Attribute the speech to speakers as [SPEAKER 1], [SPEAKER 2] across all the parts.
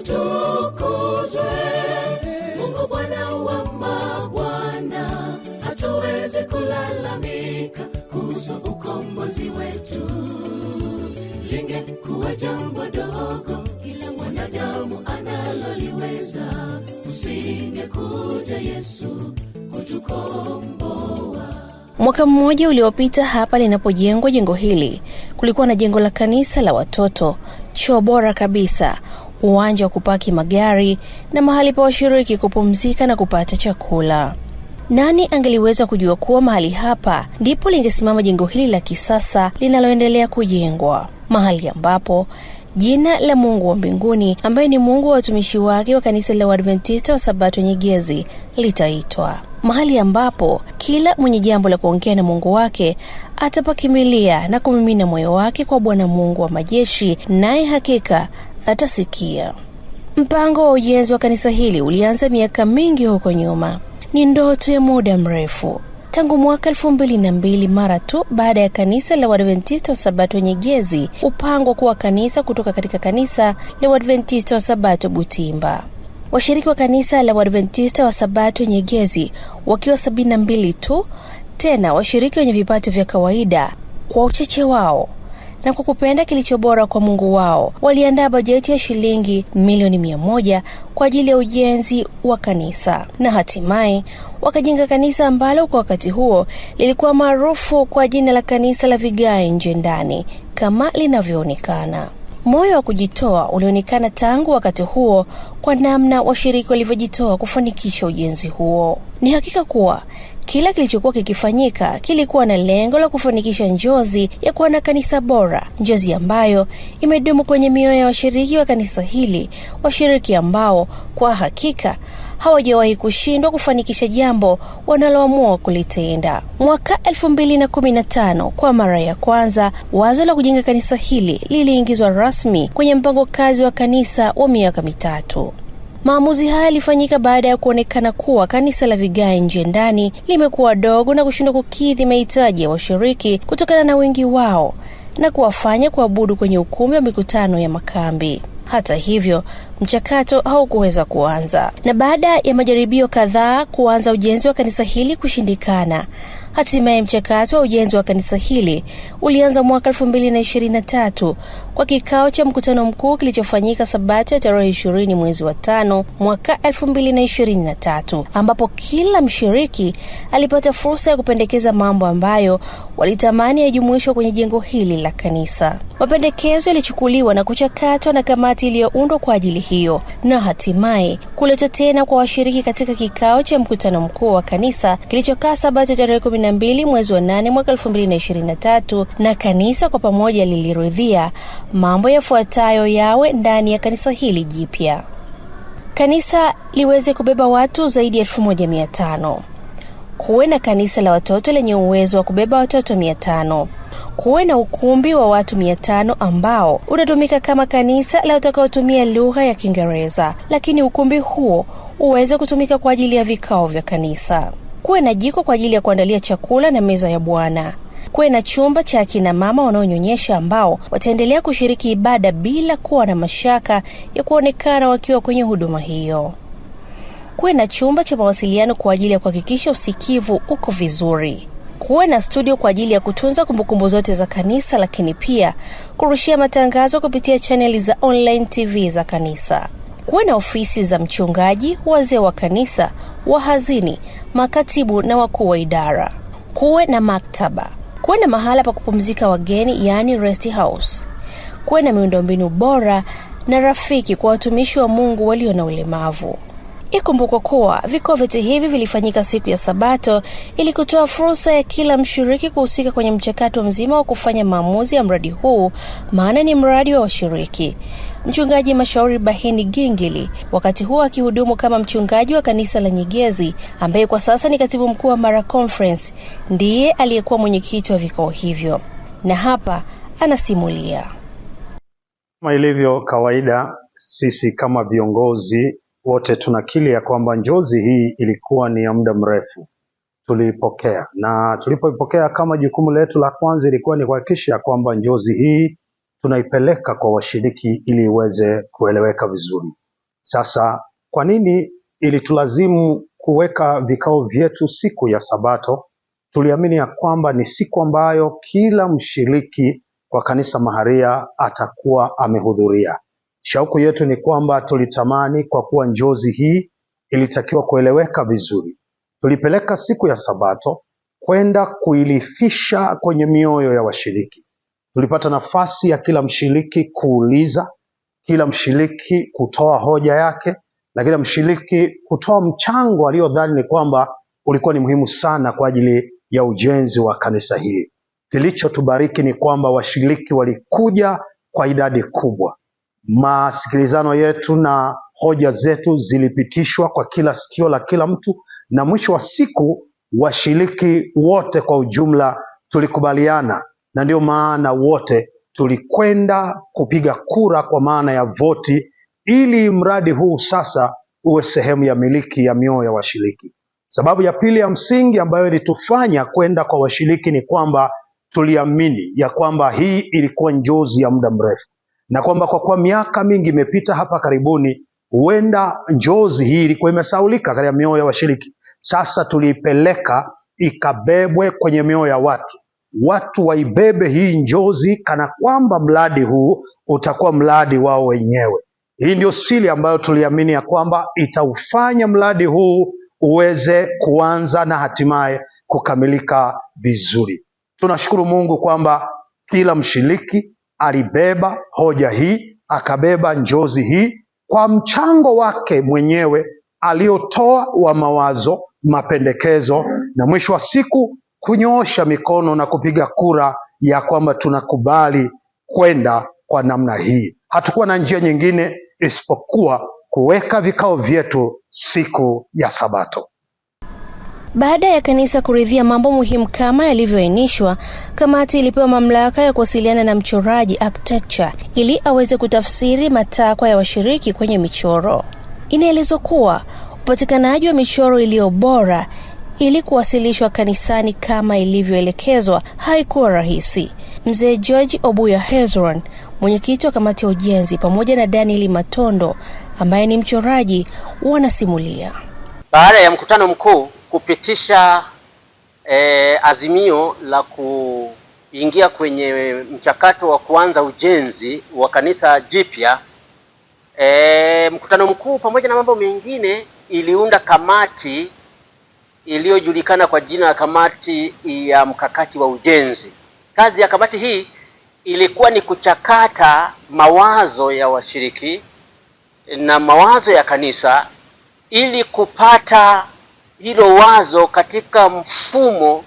[SPEAKER 1] Utukuzwe Mungu Bwana wa mabwana, hatuwezi kulalamika kuhusu ukombozi wetu. Lingekuwa jambo dogo, kila mwanadamu analoliweza, usingekuja Yesu kutukomboa.
[SPEAKER 2] Mwaka mmoja uliopita hapa linapojengwa jengo hili, kulikuwa na jengo la kanisa la watoto, choo bora kabisa, uwanja wa kupaki magari na mahali pa washiriki kupumzika na kupata chakula. Nani angeliweza kujua kuwa mahali hapa ndipo lingesimama jengo hili la kisasa linaloendelea kujengwa, mahali ambapo jina la Mungu wa mbinguni ambaye ni Mungu wa watumishi wake wa kanisa la Waadventista wa Sabato Nyegezi litaitwa, mahali ambapo kila mwenye jambo la kuongea na Mungu wake atapakimbilia na kumimina moyo wake kwa Bwana Mungu wa majeshi, naye hakika atasikia. Mpango wa ujenzi wa kanisa hili ulianza miaka mingi huko nyuma. Ni ndoto ya muda mrefu tangu mwaka 2002, mara tu baada ya kanisa la Waadventista wa Sabato Nyegezi upangwa kuwa kanisa kutoka katika kanisa la Waadventista wa Sabato Butimba. Washiriki wa kanisa la Waadventista wa Sabato Nyegezi wakiwa 72 tu, tena washiriki wenye vipato vya kawaida kwa uchache wao na kwa kupenda kilicho bora kwa Mungu wao, waliandaa bajeti ya shilingi milioni 100 kwa ajili ya ujenzi wa kanisa na hatimaye wakajenga kanisa ambalo kwa wakati huo lilikuwa maarufu kwa jina la kanisa la vigae nje ndani kama linavyoonekana. Moyo wa kujitoa ulionekana tangu wakati huo kwa namna washiriki walivyojitoa kufanikisha ujenzi huo. Ni hakika kuwa kila kilichokuwa kikifanyika kilikuwa na lengo la kufanikisha njozi ya kuwa na kanisa bora, njozi ambayo imedumu kwenye mioyo ya washiriki wa kanisa hili, washiriki ambao kwa hakika hawajawahi kushindwa kufanikisha jambo wanaloamua kulitenda. Mwaka 2015, kwa mara ya kwanza, wazo la kujenga kanisa hili liliingizwa rasmi kwenye mpango kazi wa kanisa wa miaka 3. Maamuzi haya yalifanyika baada ya kuonekana kuwa kanisa la vigae nje ndani limekuwa dogo na kushindwa kukidhi mahitaji ya washiriki kutokana na wingi wao na kuwafanya kuabudu kwenye ukumbi wa mikutano ya makambi. Hata hivyo, mchakato haukuweza kuanza, na baada ya majaribio kadhaa kuanza ujenzi wa kanisa hili kushindikana, hatimaye mchakato wa ujenzi wa kanisa hili ulianza mwaka 2023 kwa kikao cha mkutano mkuu kilichofanyika Sabato ya tarehe 20 mwezi wa 5 mwaka 2023, ambapo kila mshiriki alipata fursa ya kupendekeza mambo ambayo walitamani yajumuishwe kwenye jengo hili la kanisa. Mapendekezo yalichukuliwa na kuchakatwa na kamati iliyoundwa kwa ajili hiyo na hatimaye kuletwa tena kwa washiriki katika kikao cha mkutano mkuu wa kanisa kilichokaa Sabato tarehe 12 mwezi wa 8 mwaka 2023, na kanisa kwa pamoja liliridhia mambo yafuatayo yawe ndani ya kanisa hili jipya. Kanisa liweze kubeba watu zaidi ya 1500. Kuwe na kanisa la watoto lenye uwezo wa kubeba watoto 500. Kuwe na ukumbi wa watu 500 ambao utatumika kama kanisa la watakaotumia lugha ya Kiingereza, lakini ukumbi huo uweze kutumika kwa ajili ya vikao vya kanisa. Kuwe na jiko kwa ajili ya kuandalia chakula na meza ya Bwana. Kuwe na chumba cha akina mama wanaonyonyesha ambao wataendelea kushiriki ibada bila kuwa na mashaka ya kuonekana wakiwa kwenye huduma hiyo. Kuwe na chumba cha mawasiliano kwa ajili ya kuhakikisha usikivu uko vizuri. Kuwe na studio kwa ajili ya kutunza kumbukumbu zote za kanisa, lakini pia kurushia matangazo kupitia chaneli za online TV za kanisa. Kuwe na ofisi za mchungaji, wazee wa kanisa, wahazini, makatibu na wakuu wa idara. Kuwe na maktaba. Kuwe na mahala pa kupumzika wageni, yaani rest house. Kuwe na miundombinu bora na rafiki kwa watumishi wa Mungu walio na ulemavu. Ikumbukwe kuwa vikao vyote hivi vilifanyika siku ya Sabato ili kutoa fursa ya kila mshiriki kuhusika kwenye mchakato mzima wa kufanya maamuzi ya mradi huu, maana ni mradi wa washiriki. Mchungaji Mashauri Bahini Gingili, wakati huo akihudumu kama mchungaji wa kanisa la Nyegezi, ambaye kwa sasa ni katibu mkuu wa Mara Conference, ndiye aliyekuwa mwenyekiti wa vikao hivyo, na hapa anasimulia.
[SPEAKER 3] Kama ilivyo kawaida, sisi kama viongozi wote tunakili ya kwamba njozi hii ilikuwa ni ya muda mrefu. Tuliipokea, na tulipoipokea kama jukumu letu la kwanza ilikuwa ni kuhakikisha kwamba njozi hii tunaipeleka kwa washiriki ili iweze kueleweka vizuri. Sasa kwa nini ilitulazimu kuweka vikao vyetu siku ya Sabato? Tuliamini ya kwamba ni siku ambayo kila mshiriki kwa kanisa maharia atakuwa amehudhuria. Shauku yetu ni kwamba tulitamani, kwa kuwa njozi hii ilitakiwa kueleweka vizuri, tulipeleka siku ya Sabato kwenda kuilifisha kwenye mioyo ya washiriki. Tulipata nafasi ya kila mshiriki kuuliza, kila mshiriki kutoa hoja yake, na kila mshiriki kutoa mchango aliyodhani ni kwamba ulikuwa ni muhimu sana kwa ajili ya ujenzi wa kanisa hili. Kilichotubariki ni kwamba washiriki walikuja kwa idadi kubwa. Masikilizano yetu na hoja zetu zilipitishwa kwa kila sikio la kila mtu, na mwisho wa siku washiriki wote kwa ujumla tulikubaliana, na ndio maana wote tulikwenda kupiga kura kwa maana ya voti, ili mradi huu sasa uwe sehemu ya miliki ya mioyo ya washiriki. Sababu ya pili ya msingi ambayo ilitufanya kwenda kwa washiriki ni kwamba tuliamini ya kwamba hii ilikuwa njozi ya muda mrefu, na kwamba kwa kuwa miaka mingi imepita hapa karibuni, huenda njozi hii ilikuwa imesaulika katika mioyo ya washiriki. Sasa tuliipeleka ikabebwe kwenye mioyo ya watu, watu waibebe hii njozi kana kwamba mradi huu utakuwa mradi wao wenyewe. Hii ndio siri ambayo tuliamini ya kwamba itaufanya mradi huu uweze kuanza na hatimaye kukamilika vizuri. Tunashukuru Mungu kwamba kila mshiriki alibeba hoja hii, akabeba njozi hii kwa mchango wake mwenyewe aliotoa wa mawazo, mapendekezo, na mwisho wa siku kunyoosha mikono na kupiga kura ya kwamba tunakubali kwenda kwa namna hii. Hatukuwa na njia nyingine isipokuwa kuweka vikao vyetu siku ya Sabato.
[SPEAKER 2] Baada ya kanisa kuridhia mambo muhimu kama yalivyoainishwa, kamati ilipewa mamlaka ya kuwasiliana na mchoraji architecture ili aweze kutafsiri matakwa ya washiriki kwenye michoro. Inaelezwa kuwa upatikanaji wa michoro iliyo bora ili kuwasilishwa kanisani kama ilivyoelekezwa haikuwa rahisi. Mzee George Obuya Hezron, mwenyekiti wa kamati ya ujenzi, pamoja na Daniel Matondo ambaye ni mchoraji, wanasimulia.
[SPEAKER 4] Baada ya mkutano mkuu kupitisha azimio la kuingia kwenye mchakato wa kuanza ujenzi wa kanisa jipya, mkutano mkuu pamoja na mambo mengine iliunda kamati iliyojulikana kwa jina la kamati ya mkakati wa ujenzi. Kazi ya kamati hii ilikuwa ni kuchakata mawazo ya washiriki na mawazo ya kanisa ili kupata hilo wazo katika mfumo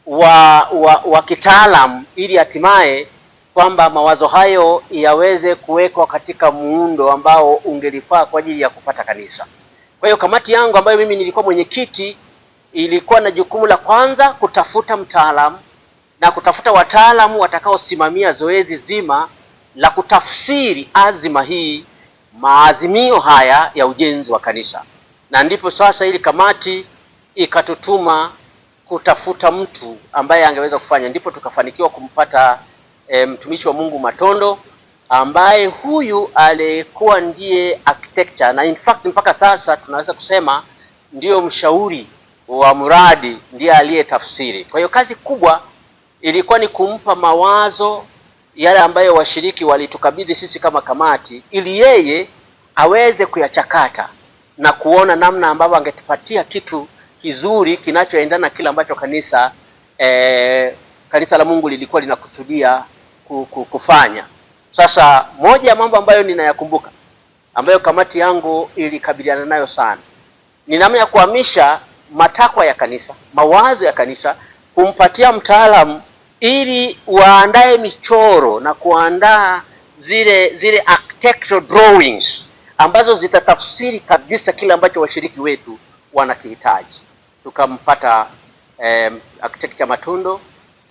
[SPEAKER 4] wa kitaalamu ili hatimaye kwamba mawazo hayo yaweze kuwekwa katika muundo ambao ungelifaa kwa ajili ya kupata kanisa. Kwa hiyo kamati yangu ambayo mimi nilikuwa mwenyekiti ilikuwa na jukumu la kwanza kutafuta mtaalamu na kutafuta wataalamu watakaosimamia zoezi zima la kutafsiri azima hii, maazimio haya ya ujenzi wa kanisa. Na ndipo sasa ili kamati ikatutuma kutafuta mtu ambaye angeweza kufanya, ndipo tukafanikiwa kumpata mtumishi wa Mungu Matondo ambaye huyu alikuwa ndiye architecture, na in fact mpaka sasa tunaweza kusema ndiyo mshauri wa mradi, ndiye aliyetafsiri. Kwa hiyo kazi kubwa ilikuwa ni kumpa mawazo yale ambayo washiriki walitukabidhi sisi kama kamati, ili yeye aweze kuyachakata na kuona namna ambavyo angetupatia kitu kizuri kinachoendana na kile ambacho kanisa la Mungu lilikuwa linakusudia kufanya. Sasa moja ya mambo ambayo ninayakumbuka ambayo kamati yangu ilikabiliana nayo sana ni namna ya kuhamisha matakwa ya kanisa, mawazo ya kanisa, kumpatia mtaalamu ili waandae michoro na kuandaa zile architectural drawings ambazo zitatafsiri kabisa kile ambacho washiriki wetu wanakihitaji. Tukampata architecture Matundo,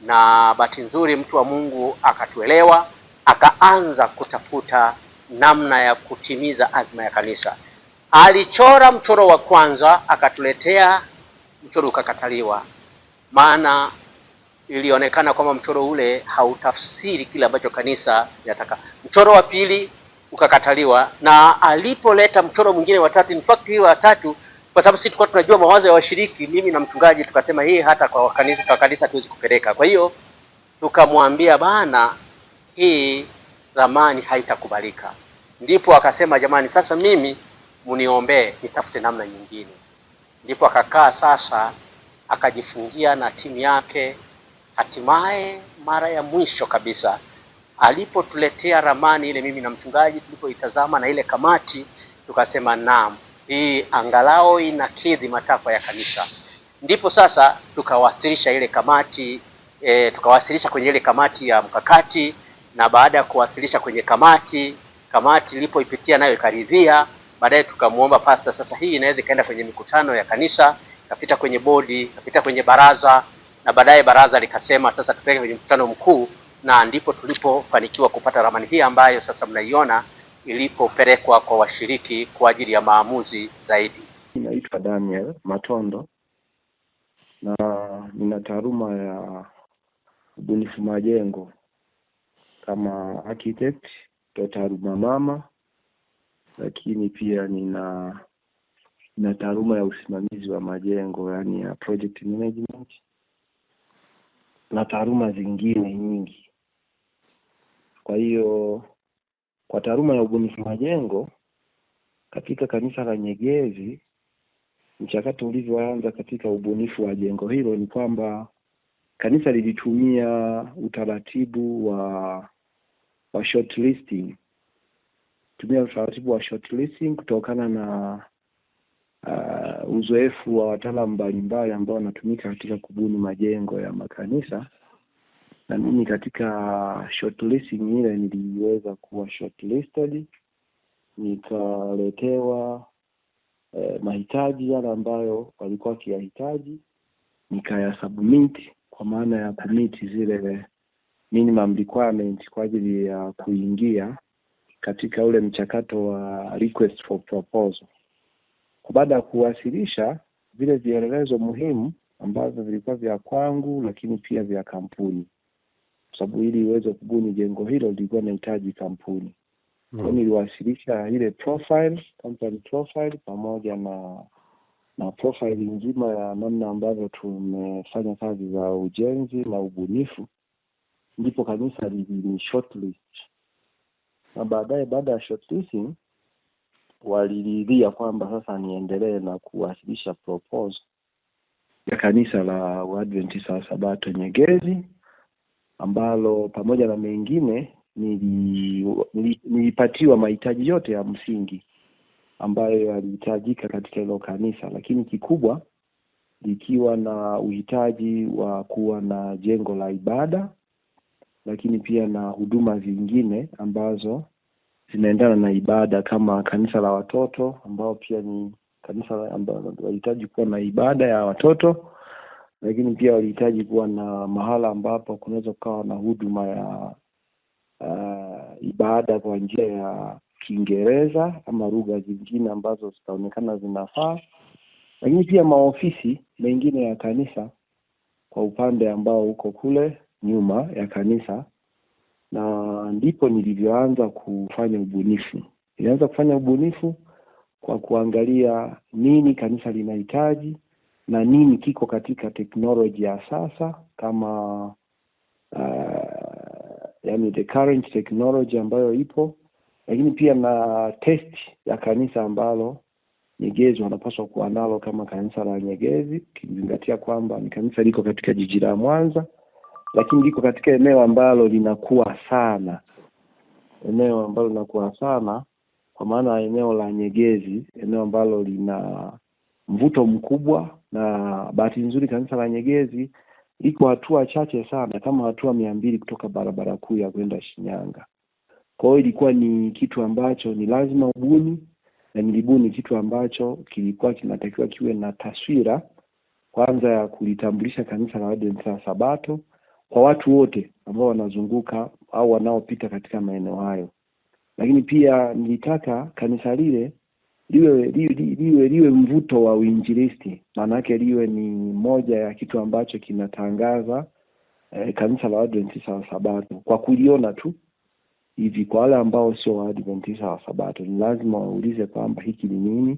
[SPEAKER 4] na bahati nzuri mtu wa Mungu akatuelewa, akaanza kutafuta namna ya kutimiza azma ya kanisa. Alichora mchoro wa kwanza akatuletea, mchoro ukakataliwa, maana ilionekana kwamba mchoro ule hautafsiri kile ambacho kanisa linataka. Mchoro wa pili ukakataliwa, na alipoleta mchoro mwingine wa tatu, in fact hii wa tatu, kwa sababu sisi tulikuwa tunajua mawazo ya washiriki, mimi na mchungaji tukasema hii hata kwa kanisa hatuwezi kupeleka. Kwa hiyo tukamwambia bana, hii ramani haitakubalika. Ndipo akasema jamani, sasa mimi mniombee nitafute namna nyingine. Ndipo akakaa sasa akajifungia na timu yake. Hatimaye mara ya mwisho kabisa alipotuletea ramani ile, mimi na mchungaji tulipoitazama na ile kamati, tukasema naam, hii angalau inakidhi matakwa ya kanisa. Ndipo sasa tukawasilisha ile kamati tukawasilisha kwenye ile kamati ya mkakati, na baada ya kuwasilisha kwenye kamati, kamati ilipoipitia nayo ikaridhia. Baadaye tukamwomba pastor, sasa hii inaweza ikaenda kwenye mikutano ya kanisa, ikapita kwenye bodi, ikapita kwenye baraza, na baadaye baraza likasema sasa tupeleke kwenye mkutano mkuu, na ndipo tulipofanikiwa kupata ramani hii ambayo sasa mnaiona ilipopelekwa kwa washiriki kwa ajili ya maamuzi zaidi.
[SPEAKER 5] Naitwa Daniel Matondo na nina taaluma ya ubunifu majengo kama architect, ndio taaluma mama, lakini pia nina taaluma ya usimamizi wa majengo, yani ya project management na taaluma zingine nyingi. Kwa hiyo kwa taaluma ya ubunifu majengo katika kanisa la Nyegezi, mchakato ulivyoanza katika ubunifu wa jengo hilo ni kwamba kanisa lilitumia utaratibu wa shortlisting. Tumia utaratibu wa shortlisting kutokana na uzoefu wa wataalamu mbalimbali ambao wanatumika katika kubuni majengo ya makanisa. Na mimi katika shortlisting ile niliweza kuwa shortlisted, nikaletewa mahitaji yale ambayo walikuwa wakiyahitaji, nikayasubmit kwa maana ya kumiti zile minimum requirement kwa ajili ya kuingia katika ule mchakato wa request for proposal. Baada ya kuwasilisha vile vielelezo muhimu ambavyo vilikuwa vya kwangu lakini pia vya kampuni, kwa sababu ili iweze kubuni jengo hilo lilikuwa linahitaji kampuni. Kwa niliwasilisha ile profile, company profile pamoja na profile nzima ya namna ambavyo tumefanya kazi za ujenzi na ubunifu, ndipo kanisa lilini shortlist. Na baadaye baada ya shortlisting waliridhia kwamba sasa niendelee na kuwasilisha proposal ya kanisa la Waadventista wa Sabato Nyegezi, ambalo pamoja na mengine nilipatiwa mahitaji yote ya msingi ambayo yalihitajika katika hilo kanisa, lakini kikubwa likiwa na uhitaji wa kuwa na jengo la ibada, lakini pia na huduma zingine ambazo zinaendana na ibada kama kanisa la watoto ambao pia ni kanisa ambalo walihitaji kuwa na ibada ya watoto, lakini pia walihitaji kuwa na mahala ambapo kunaweza kukawa na huduma ya ibada kwa njia ya Kiingereza ama lugha zingine ambazo zitaonekana zinafaa, lakini pia maofisi mengine ya kanisa kwa upande ambao uko kule nyuma ya kanisa. Na ndipo nilivyoanza kufanya ubunifu. Nilianza kufanya ubunifu kwa kuangalia nini kanisa linahitaji na nini kiko katika teknolojia ya sasa, kama yani the current technology ambayo ipo, lakini pia na test ya kanisa ambalo Nyegezi wanapaswa kuwa nalo kama kanisa la Nyegezi, ukizingatia kwamba ni kanisa liko katika jiji la Mwanza, lakini liko katika eneo ambalo linakuwa sana, eneo ambalo linakuwa sana kwa maana eneo la Nyegezi, eneo ambalo lina mvuto mkubwa. Na bahati nzuri kanisa la Nyegezi liko hatua chache sana, kama hatua 200 kutoka barabara kuu ya kwenda Shinyanga. Kwa hiyo ilikuwa ni kitu ambacho ni lazima ubuni, na nilibuni kitu ambacho kilikuwa kinatakiwa kiwe na taswira kwanza ya kulitambulisha kanisa la Waadventista wa Sabato kwa watu wote ambao wanazunguka au wanaopita katika maeneo hayo. Lakini pia nilitaka kanisa lile liwe mvuto wa uinjilisti, maana yake liwe ni moja ya kitu ambacho kinatangaza kanisa la Waadventista wa Sabato kwa kuliona tu. Hivi kwa wale ambao sio Waadventista wa Sabato ni lazima waulize kwamba hiki ni nini,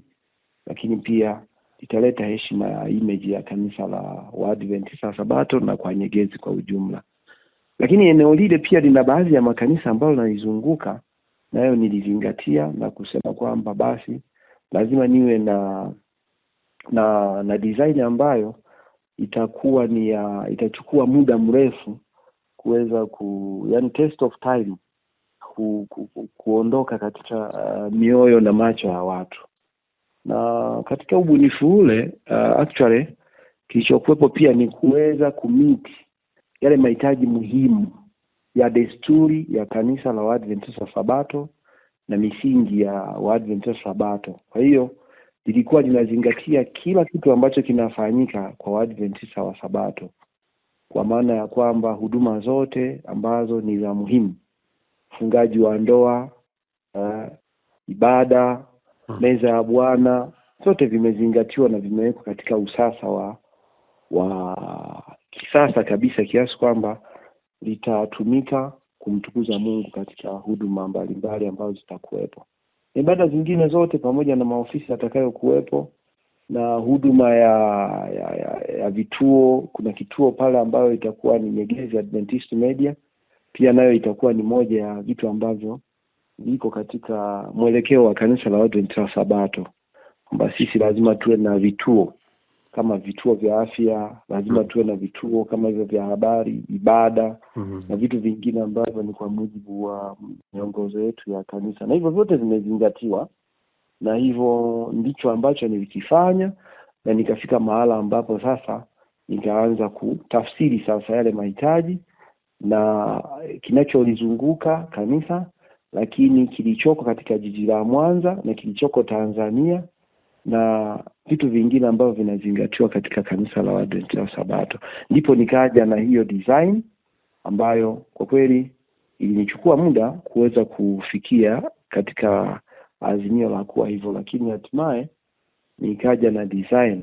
[SPEAKER 5] lakini pia italeta heshima ya image ya kanisa la Waadventista wa Sabato na kwa Nyegezi kwa ujumla. Lakini eneo lile pia lina baadhi ya makanisa ambayo nalizunguka, nayo nilizingatia na kusema kwamba basi lazima niwe na design ambayo itakuwa ni ya, itachukua muda mrefu kuweza yani test of time kuondoka katika mioyo na macho ya watu. Na katika ubunifu ule actually kilichokuwepo pia ni kuweza kumiti yale mahitaji muhimu ya desturi ya kanisa la Waadventista Sabato na misingi ya Waadventista Sabato. Kwa hiyo lilikuwa linazingatia kila kitu ambacho kinafanyika kwa Waadventista wa Sabato, kwa maana ya kwamba huduma zote ambazo ni za muhimu, ufungaji wa ndoa, ibada, meza ya Bwana, zote vimezingatiwa na vimewekwa katika usasa wa kisasa kabisa, kiasi kwamba litatumika kumtukuza Mungu katika huduma mbalimbali ambazo zitakuwepo. Ibada zingine zote pamoja na maofisi atakayokuwepo na huduma ya vituo. Kuna kituo pale ambayo itakuwa ni Nyegezi Adventist Media, pia nayo itakuwa ni moja ya vitu ambavyo viko katika mwelekeo wa kanisa la Waadventista Sabato, kwamba sisi lazima tuwe na vituo kama vituo vya afya, lazima tuwe na vituo kama hivyo vya habari, ibada na vitu vingine ambavyo ni kwa mujibu wa miongozo yetu ya kanisa, na hivyo vyote vimezingatiwa, na hivyo ndicho ambacho nilikifanya, na nikafika mahala ambapo sasa nikaanza kutafsiri sasa yale mahitaji na kinacholizunguka kanisa, lakini kilichoko katika jiji la Mwanza na kilichoko Tanzania na vitu vingine ambavyo vinazingatiwa katika kanisa la Waadventista Sabato. Ndipo nikaja na hiyo design ambayo kwa kweli ilinichukua muda kuweza kufikia katika azimio la kuwa hivyo, lakini hatimaye nikaja na design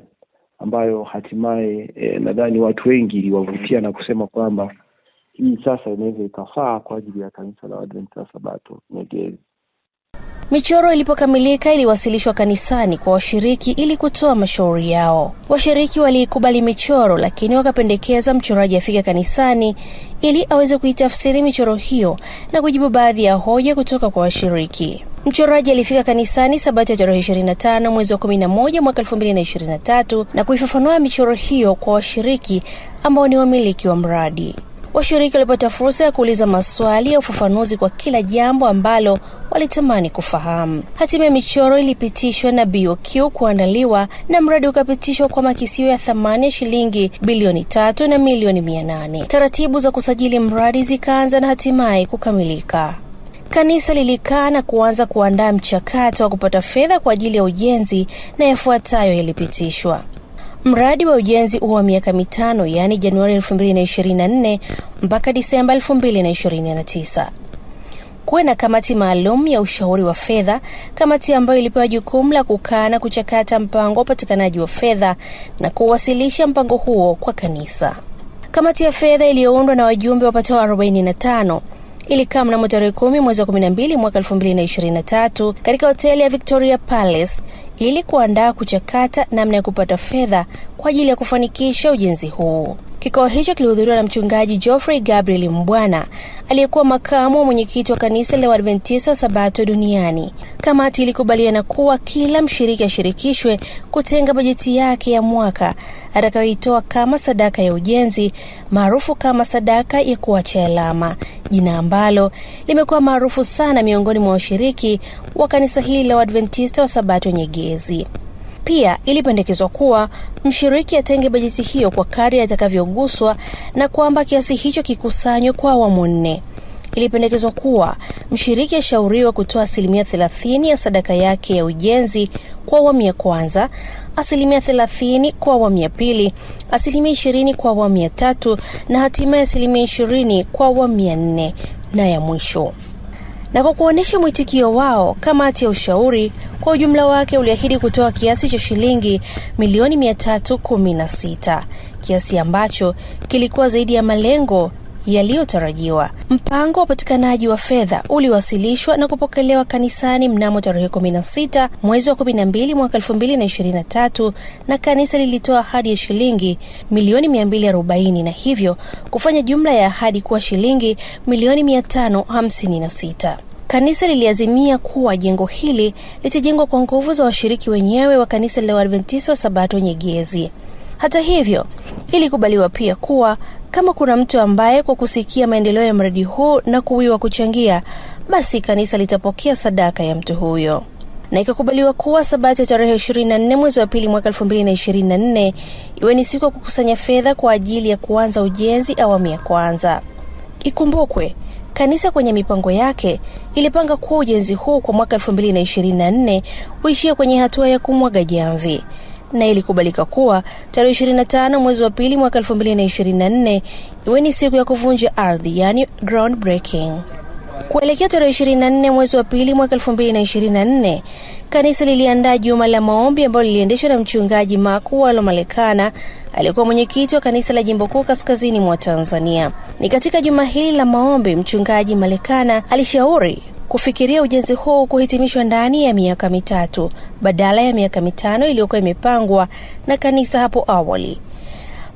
[SPEAKER 5] ambayo hatimaye nadhani watu wengi iliwavutia na kusema kwamba hii sasa inaweza ikafaa kwa ajili ya kanisa la Waadventista Sabato Nyegezi.
[SPEAKER 2] Michoro ilipokamilika iliwasilishwa kanisani kwa washiriki ili kutoa mashauri yao. Washiriki waliikubali michoro, lakini wakapendekeza mchoraji afike kanisani ili aweze kuitafsiri michoro hiyo na kujibu baadhi ya hoja kutoka kwa washiriki. Mchoraji alifika kanisani Sabato ya tarehe 25 mwezi wa 11 mwaka 2023 na kuifafanua michoro hiyo kwa washiriki ambao ni wamiliki wa mradi. Washiriki walipata fursa ya kuuliza maswali ya ufafanuzi kwa kila jambo ambalo walitamani kufahamu. Hatimaye michoro ilipitishwa na BOQ kuandaliwa na mradi ukapitishwa kwa makisio ya thamani ya shilingi bilioni 3 na milioni 800. Taratibu za kusajili mradi zikaanza na hatimaye kukamilika. Kanisa lilikaa na kuanza kuandaa mchakato wa kupata fedha kwa ajili ya ujenzi na yafuatayo yalipitishwa. Mradi wa ujenzi huwa miaka 5, yaani Januari 2024 mpaka Disemba 2029. Kuwe na kamati maalum ya ushauri wa fedha, kamati ambayo ilipewa jukumu la kukaa na kuchakata mpango wa upatikanaji wa fedha na kuwasilisha mpango huo kwa kanisa. Kamati ya fedha iliyoundwa na wajumbe wapatao 45 ilikaa mnamo tarehe 10 mwezi wa 12 mwaka 2023 katika hoteli ya Victoria Palace ili kuandaa kuchakata namna ya kupata fedha kwa ajili ya kufanikisha ujenzi huu. Kikao hicho kilihudhuriwa na mchungaji Geoffrey Gabriel Mbwana aliyekuwa makamu wa mwenyekiti wa kanisa la Waadventista wa Sabato duniani. Kamati ilikubaliana kuwa kila mshiriki ashirikishwe kutenga bajeti yake ya mwaka atakayoitoa kama sadaka ya ujenzi, maarufu kama sadaka ya kuacha alama, jina ambalo limekuwa maarufu sana miongoni mwa washiriki wa kanisa hili la Waadventista wa Sabato Nyegezi. Pia ilipendekezwa kuwa mshiriki atenge bajeti hiyo kwa kadri atakavyoguswa na kwamba kiasi hicho kikusanywe kwa awamu 4. Ilipendekezwa kuwa mshiriki ashauriwe kutoa 30% ya sadaka yake ya ujenzi kwa awamu ya kwanza, 30% kwa awamu ya pili, 20% kwa awamu ya tatu na hatimaye 20% kwa awamu ya 4 na ya mwisho. Na kwa kuonesha mwitikio wao, kamati ya ushauri kwa ujumla wake uliahidi kutoa kiasi cha shilingi milioni 316, kiasi ambacho kilikuwa zaidi ya malengo yaliyotarajiwa. Mpango wa upatikanaji wa fedha uliwasilishwa na kupokelewa kanisani mnamo tarehe 16 mwezi wa 12 mwaka 2023, na kanisa lilitoa ahadi ya shilingi milioni 240 na hivyo kufanya jumla ya ahadi kuwa shilingi milioni 556. Kanisa liliazimia kuwa jengo hili litajengwa kwa nguvu za washiriki wenyewe wa kanisa la Waadventista wa Sabato Nyegezi. Hata hivyo, ilikubaliwa pia kuwa kama kuna mtu ambaye kwa kusikia maendeleo ya mradi huu na kuwiwa kuchangia, basi kanisa litapokea sadaka ya mtu huyo. Na ikakubaliwa kuwa Sabato ya tarehe 24 mwezi wa pili mwaka 2024 iwe ni siku ya kukusanya fedha kwa ajili ya kuanza ujenzi awamu ya kwanza. Ikumbukwe, kanisa kwenye mipango yake ilipanga kuwa ujenzi huu kwa mwaka 2024 uishie kwenye hatua ya kumwaga jamvi, na ilikubalika kuwa tarehe 25 mwezi wa pili mwaka 2024 iwe ni siku ya kuvunja ardhi, yani ground breaking. Kuelekea tarehe 24 mwezi wa pili mwaka 2024, kanisa liliandaa juma la maombi ambalo liliendeshwa na mchungaji Makuwalo Malekana aliyekuwa mwenyekiti wa kanisa la Jimbo Kuu Kaskazini mwa Tanzania. Ni katika juma hili la maombi, mchungaji Malekana alishauri kufikiria ujenzi huu kuhitimishwa ndani ya miaka 3 badala ya miaka 5 iliyokuwa imepangwa na kanisa hapo awali.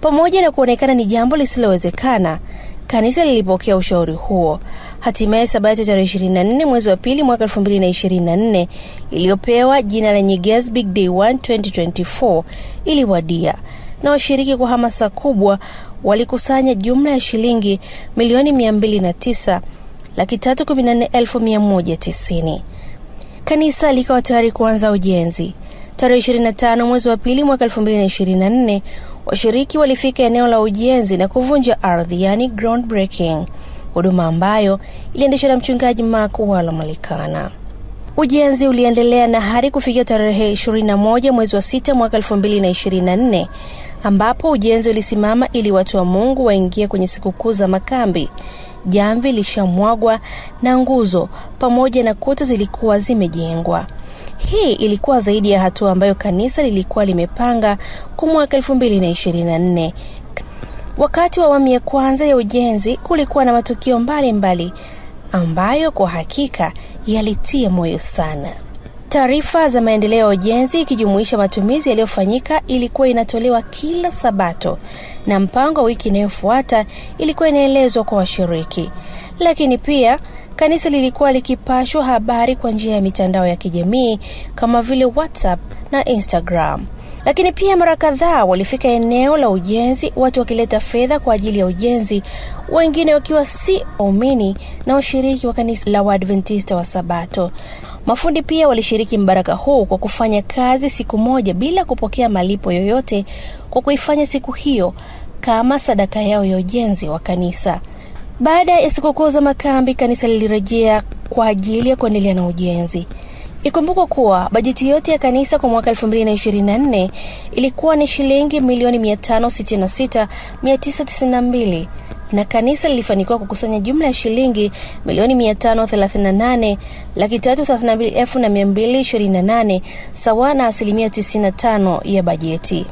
[SPEAKER 2] Pamoja na kuonekana ni jambo lisilowezekana, kanisa lilipokea ushauri huo. Hatimaye Sabato tarehe 24 mwezi wa pili mwaka 2024 iliyopewa jina la Nyegezi Big Day 1 2024 iliwadia, na washiriki kwa hamasa kubwa walikusanya jumla ya shilingi milioni 209,314,190. Kanisa likawa tayari kuanza ujenzi. Tarehe 25 mwezi wa pili mwaka 2024, washiriki walifika eneo la ujenzi na kuvunja ardhi, yani ground breaking, huduma ambayo iliendeshwa na mchungaji Makuwalo Malekana. Ujenzi uliendelea na hadi kufikia tarehe 21 mwezi wa 6 mwaka 2024, ambapo ujenzi ulisimama ili watu wa Mungu waingie kwenye sikukuu za makambi. Jamvi lishamwagwa na nguzo pamoja na kuta zilikuwa zimejengwa. Hii ilikuwa zaidi ya hatua ambayo kanisa lilikuwa limepanga kwa mwaka 2024. Wakati wa awamu ya kwanza ya ujenzi kulikuwa na matukio mbalimbali ambayo kwa hakika yalitia moyo sana. Taarifa za maendeleo ya ujenzi ikijumuisha matumizi yaliyofanyika ilikuwa inatolewa kila Sabato, na mpango wa wiki inayofuata ilikuwa inaelezwa kwa washiriki. Lakini pia kanisa lilikuwa likipashwa habari kwa njia ya mitandao ya kijamii kama vile WhatsApp na Instagram. Lakini pia mara kadhaa walifika eneo la ujenzi, watu wakileta fedha kwa ajili ya ujenzi, wengine wakiwa si waumini na washiriki wa kanisa la Waadventista wa Sabato. Mafundi pia walishiriki mbaraka huu kwa kufanya kazi siku moja bila kupokea malipo yoyote, kwa kuifanya siku hiyo kama sadaka yao ya ujenzi wa kanisa. Baada ya sikukuu za makambi, kanisa lilirejea kwa ajili ya kuendelea na ujenzi. Ikumbukwe kuwa bajeti yote ya kanisa kwa mwaka 2024 ilikuwa ni shilingi milioni 566,992, na kanisa lilifanikiwa kukusanya jumla ya shilingi milioni 538,332,228 sawa na 95% ya bajeti.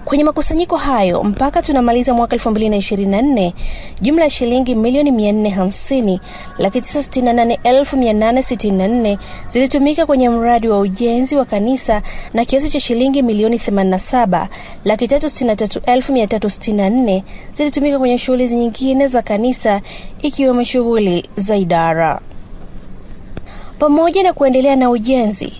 [SPEAKER 2] Kwenye makusanyiko hayo mpaka tunamaliza mwaka 2024, jumla ya shilingi milioni 450,968,864 zilitumika kwenye mradi wa ujenzi wa kanisa, na kiasi cha shilingi milioni 87,363,364 zilitumika kwenye shughuli nyingine za kanisa ikiwemo shughuli za idara. Pamoja na kuendelea na ujenzi,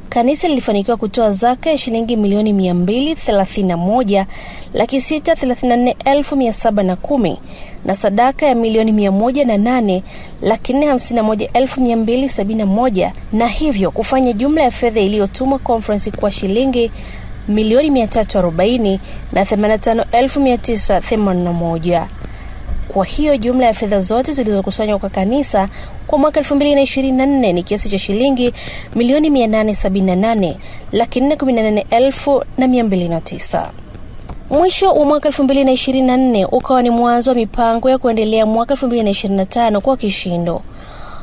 [SPEAKER 2] kanisa lilifanikiwa kutoa zaka ya shilingi milioni 231,634,710 na sadaka ya milioni 108,451,271, na hivyo kufanya jumla ya fedha iliyotumwa conference kwa shilingi milioni 340,85,981. Kwa hiyo jumla ya fedha zote zilizokusanywa kwa kanisa kwa mwaka 2024 ni kiasi cha shilingi milioni 878,418,209. Mwisho wa mwaka 2024 ukawa ni mwanzo wa mipango ya kuendelea mwaka 2025 kwa kishindo.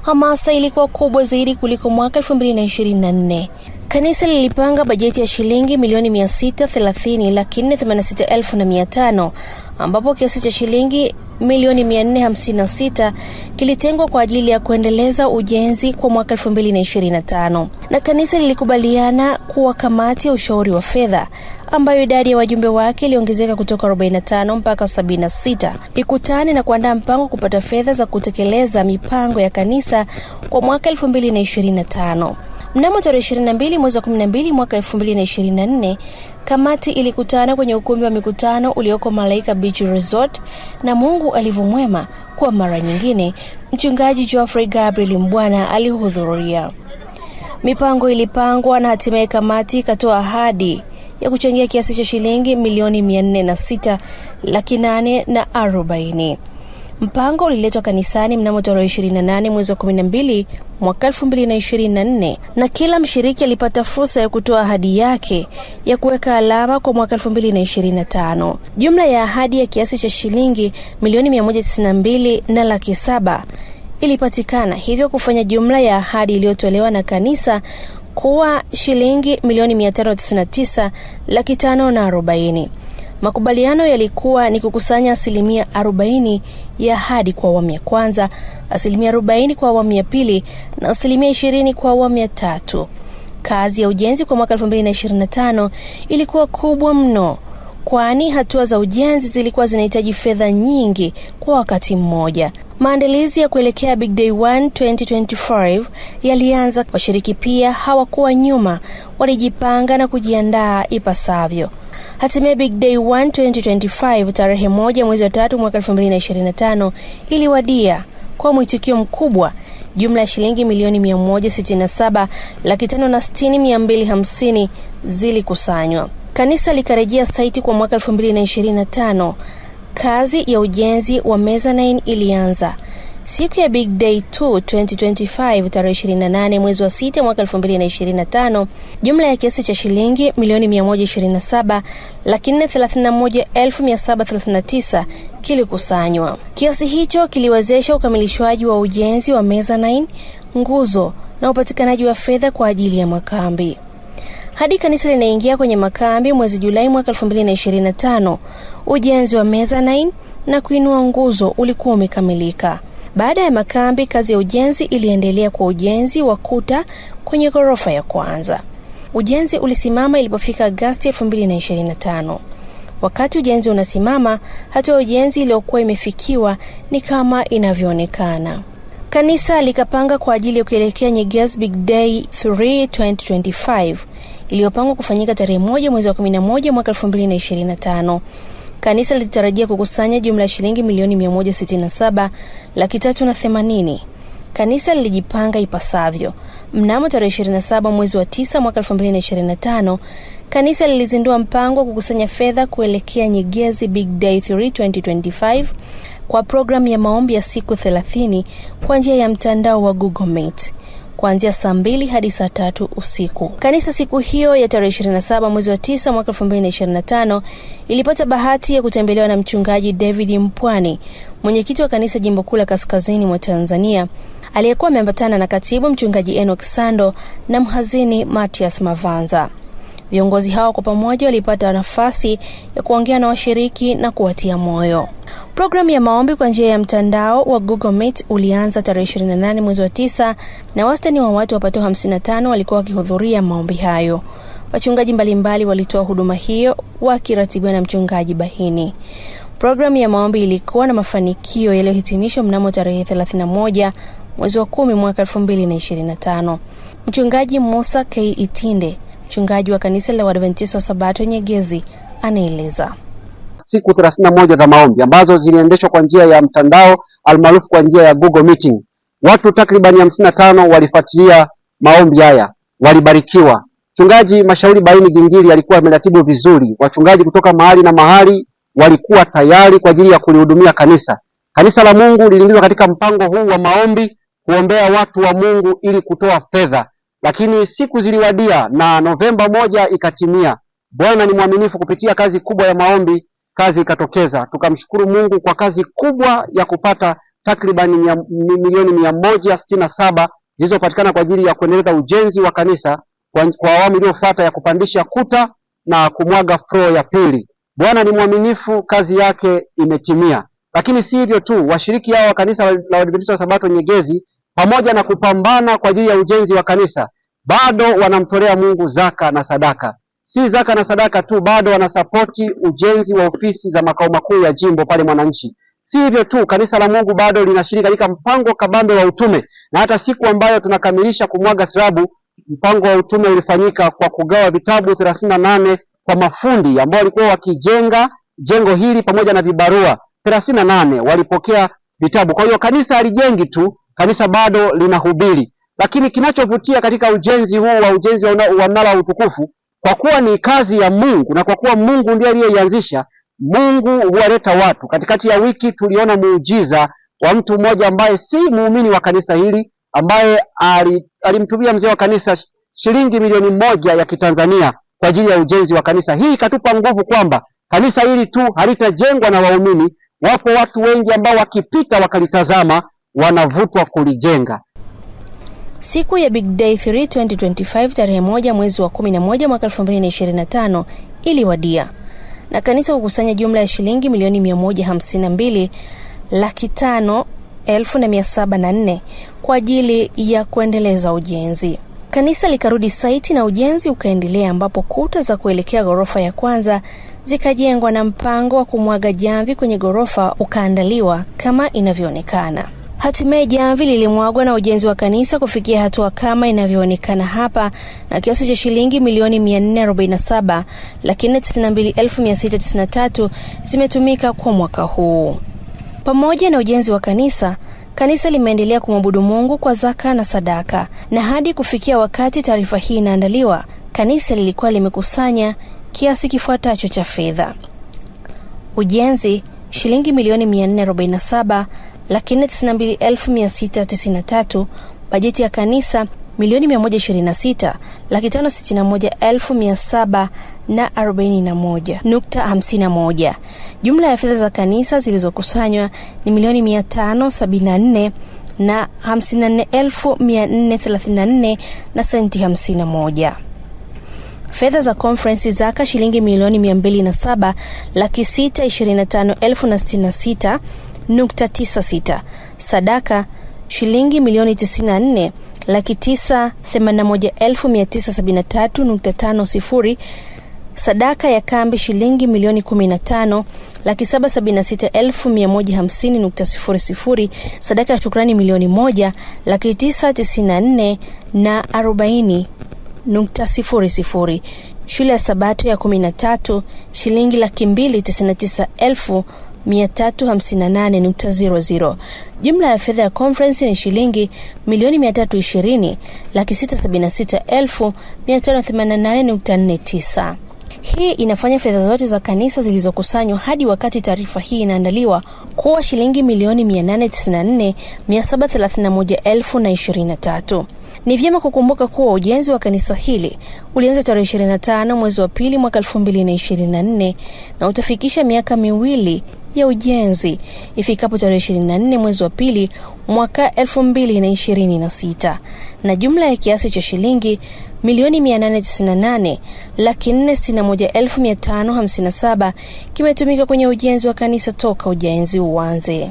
[SPEAKER 2] Hamasa ilikuwa kubwa zaidi kuliko mwaka 2024. Kanisa lilipanga bajeti ya shilingi milioni 630 486,500 ambapo kiasi cha shilingi milioni 456 kilitengwa kwa ajili ya kuendeleza ujenzi kwa mwaka 2025. Na kanisa lilikubaliana kuwa kamati ya ushauri wa fedha ambayo idadi ya wajumbe wake iliongezeka kutoka 45 mpaka 76 ikutane na kuandaa mpango wa kupata fedha za kutekeleza mipango ya kanisa kwa mwaka 2025. Mnamo tarehe 22 mwezi wa 12 mwaka 2024, kamati ilikutana kwenye ukumbi wa mikutano ulioko Malaika Beach Resort, na Mungu alivyomwema, kwa mara nyingine Mchungaji Geoffrey Gabriel Mbwana alihudhuria. Mipango ilipangwa na hatimaye kamati ikatoa ahadi ya kuchangia kiasi cha shilingi milioni 406 840,000. Mpango uliletwa kanisani mnamo tarehe 28 mwezi wa 12 mwaka 2024 na kila mshiriki alipata fursa ya kutoa ahadi yake ya kuweka alama kwa mwaka 2025. Jumla ya ahadi ya kiasi cha shilingi milioni 192 na 700,000 ilipatikana, hivyo kufanya jumla ya ahadi iliyotolewa na kanisa kuwa shilingi milioni 599 540,000. Makubaliano yalikuwa ni kukusanya asilimia 40 ya ahadi kwa awamu ya kwanza, asilimia 40 kwa awamu ya pili na asilimia 20 kwa awamu ya tatu. Kazi ya ujenzi kwa mwaka 2025 ilikuwa kubwa mno, kwani hatua za ujenzi zilikuwa zinahitaji fedha nyingi kwa wakati mmoja. Maandalizi ya kuelekea Big Day 1 2025 yalianza. Washiriki pia hawakuwa nyuma, walijipanga na kujiandaa ipasavyo. Hatimaye Big Day 1 2025 tarehe 1 mwezi wa 3 mwaka 2025 iliwadia kwa mwitikio mkubwa. Jumla ya shilingi milioni 167 560,250 zilikusanywa. Kanisa likarejea saiti kwa mwaka 2025. Kazi ya ujenzi wa mezzanine ilianza. Siku ya Big Day 2 2025 tarehe 28 mwezi wa 6 mwaka 2025, jumla ya kiasi cha shilingi milioni 127 431,739 kilikusanywa. Kiasi hicho kiliwezesha ukamilishwaji wa ujenzi wa mezzanine, nguzo na upatikanaji wa fedha kwa ajili ya makambi. Hadi kanisa linaingia kwenye makambi mwezi Julai mwaka 2025, ujenzi wa mezzanine na kuinua nguzo ulikuwa umekamilika. Baada ya makambi, kazi ya ujenzi iliendelea kwa ujenzi wa kuta kwenye ghorofa ya kwanza. Ujenzi ulisimama ilipofika Agosti 2025. Wakati ujenzi unasimama, hatua ya ujenzi iliyokuwa imefikiwa ni kama inavyoonekana. Kanisa likapanga kwa ajili ya kuelekea Nyegezi Big Day 3 2025 iliyopangwa kufanyika tarehe 1 mwezi wa 11 mwaka 2025. Kanisa lilitarajia kukusanya jumla ya shilingi milioni 167 380,000. Kanisa lilijipanga ipasavyo. Mnamo tarehe 27 mwezi wa 9 mwaka 2025, kanisa lilizindua mpango wa kukusanya fedha kuelekea Nyegezi Big Day 3 2025 kwa programu ya maombi ya siku 30 kwa njia ya mtandao wa Google Meet kuanzia saa 2 hadi saa 3 usiku. Kanisa siku hiyo ya tarehe 27 mwezi wa 9 mwaka 2025 ilipata bahati ya kutembelewa na Mchungaji David Mpwani, mwenyekiti wa kanisa jimbo kuu la Kaskazini mwa Tanzania, aliyekuwa ameambatana na katibu Mchungaji Enoch Sando na mhazini Matias Mavanza. Viongozi hao kwa pamoja walipata nafasi ya kuongea na washiriki na kuwatia moyo. Programu ya maombi kwa njia ya mtandao wa Google Meet ulianza tarehe 28 mwezi wa 9 na wastani wa watu wapatao 55 walikuwa wakihudhuria maombi hayo. Wachungaji mbalimbali walitoa huduma hiyo wakiratibiwa na Mchungaji Bahini. Programu ya maombi ilikuwa na mafanikio yaliyohitimishwa mnamo tarehe 31 mwezi wa 10 mwaka 2025. Mchungaji Musa K. Itinde, mchungaji wa kanisa la Waadventista wa Sabato Nyegezi, anaeleza.
[SPEAKER 6] Siku 31 za maombi ambazo ziliendeshwa kwa njia ya mtandao almaarufu kwa njia ya Google Meeting. Watu takriban 55 walifuatilia maombi haya, walibarikiwa. Mchungaji Mashauri Baini Gingiri alikuwa ameratibu vizuri. Wachungaji kutoka mahali na mahali walikuwa tayari kwa ajili ya kulihudumia kanisa. Kanisa la Mungu liliingizwa katika mpango huu wa maombi kuombea watu wa Mungu ili kutoa fedha, lakini siku ziliwadia na Novemba 1 ikatimia. Bwana ni mwaminifu, kupitia kazi kubwa ya maombi kazi ikatokeza. Tukamshukuru Mungu kwa kazi kubwa ya kupata takriban milioni 167 zilizopatikana kwa ajili ya kuendeleza ujenzi wa kanisa. kwa awamu iliyofuata ya kupandisha kuta na kumwaga floor ya pili. Bwana ni mwaminifu, kazi yake imetimia. Lakini si hivyo tu, washiriki hao wa kanisa la Waadventista wa Sabato Nyegezi, pamoja na kupambana kwa ajili ya ujenzi wa kanisa, bado wanamtolea Mungu zaka na sadaka. Si zaka na sadaka tu, bado wanasapoti ujenzi wa ofisi za makao makuu ya jimbo pale Mwananchi. Si hivyo tu, kanisa la Mungu bado linashiriki katika mpango kabambe wa utume, na hata siku ambayo tunakamilisha kumwaga sirabu, mpango wa utume ulifanyika kwa kugawa vitabu 38 kwa mafundi ambao walikuwa wakijenga jengo hili pamoja na vibarua 38 walipokea vitabu. Kwa hiyo kanisa halijengi tu, kanisa bado linahubiri. Lakini kinachovutia katika ujenzi huu wa ujenzi wa mnara wa utukufu, kwa kuwa ni kazi ya Mungu na kwa kuwa Mungu ndiye aliyeianzisha, Mungu huwaleta watu. Katikati ya wiki tuliona muujiza wa mtu mmoja ambaye si muumini wa kanisa hili, ambaye alimtumia mzee wa kanisa shilingi 1,000,000 ya Kitanzania kwa ajili ya ujenzi wa kanisa. Hii ikatupa nguvu kwamba kanisa hili tu halitajengwa na waumini, wapo watu wengi ambao wakipita wakalitazama wanavutwa kulijenga.
[SPEAKER 2] Siku ya Big Day 3 2025 tarehe 1 mwezi wa 11 mwaka 2025 iliwadia na kanisa kukusanya jumla ya shilingi milioni 152,05,704 kwa ajili ya kuendeleza ujenzi. Kanisa likarudi saiti na ujenzi ukaendelea, ambapo kuta za kuelekea ghorofa ya kwanza zikajengwa na mpango wa kumwaga jamvi kwenye ghorofa ukaandaliwa kama inavyoonekana. Hatimaye jamvi lilimwagwa na ujenzi wa kanisa kufikia hatua kama inavyoonekana hapa, na kiasi cha shilingi milioni 447,492,693 zimetumika kwa mwaka huu. Pamoja na ujenzi wa kanisa, kanisa limeendelea kumwabudu Mungu kwa zaka na sadaka, na hadi kufikia wakati taarifa hii inaandaliwa, kanisa lilikuwa limekusanya kiasi kifuatacho cha fedha: ujenzi shilingi milioni 447,492,693, bajeti ya kanisa milioni 126,561,741.51. Jumla ya fedha za kanisa zilizokusanywa ni milioni 574 na 54,434 na senti 51. Fedha za conference zaka shilingi milioni 207,625,066.96. Sadaka shilingi milioni 94,981,973.50. Sadaka ya kambi shilingi milioni 15,776,150.00. Sadaka ya shukrani milioni 1,994,040.00. Shule ya Sabato ya 13 shilingi 299,358.00. Jumla ya fedha ya conference ni shilingi milioni 320,676,588.49. Hii inafanya fedha zote za kanisa zilizokusanywa hadi wakati taarifa hii inaandaliwa kuwa shilingi milioni 894,731,023. Ni vyema kukumbuka kuwa ujenzi wa kanisa hili ulianza tarehe 25 mwezi wa pili mwaka 2024 na utafikisha miaka 2 ya ujenzi ifikapo tarehe 24 mwezi wa pili mwaka 2026, na jumla ya kiasi cha shilingi milioni 898,461,557 kimetumika kwenye ujenzi wa kanisa toka ujenzi uanze.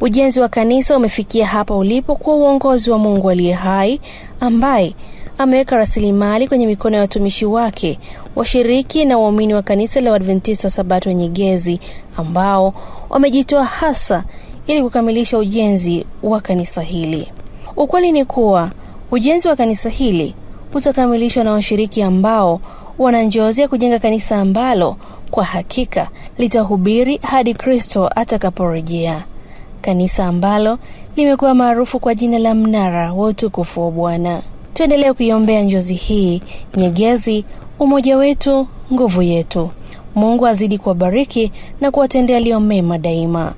[SPEAKER 2] Ujenzi wa kanisa umefikia hapa ulipo kwa uongozi wa Mungu aliye hai, ambaye ameweka rasilimali kwenye mikono ya watumishi wake, washiriki na waumini wa kanisa la Waadventista wa Sabato Nyegezi, ambao wamejitoa hasa ili kukamilisha ujenzi wa kanisa hili. Ukweli ni kuwa ujenzi wa kanisa hili utakamilishwa na washiriki ambao wana njozi ya kujenga kanisa ambalo kwa hakika litahubiri hadi Kristo atakaporejea. Kanisa ambalo limekuwa maarufu kwa jina la Mnara wa Utukufu wa Bwana. Tuendelee kuiombea njozi hii Nyegezi, umoja wetu, nguvu yetu. Mungu azidi kuwabariki na kuwatendea yaliyo mema daima.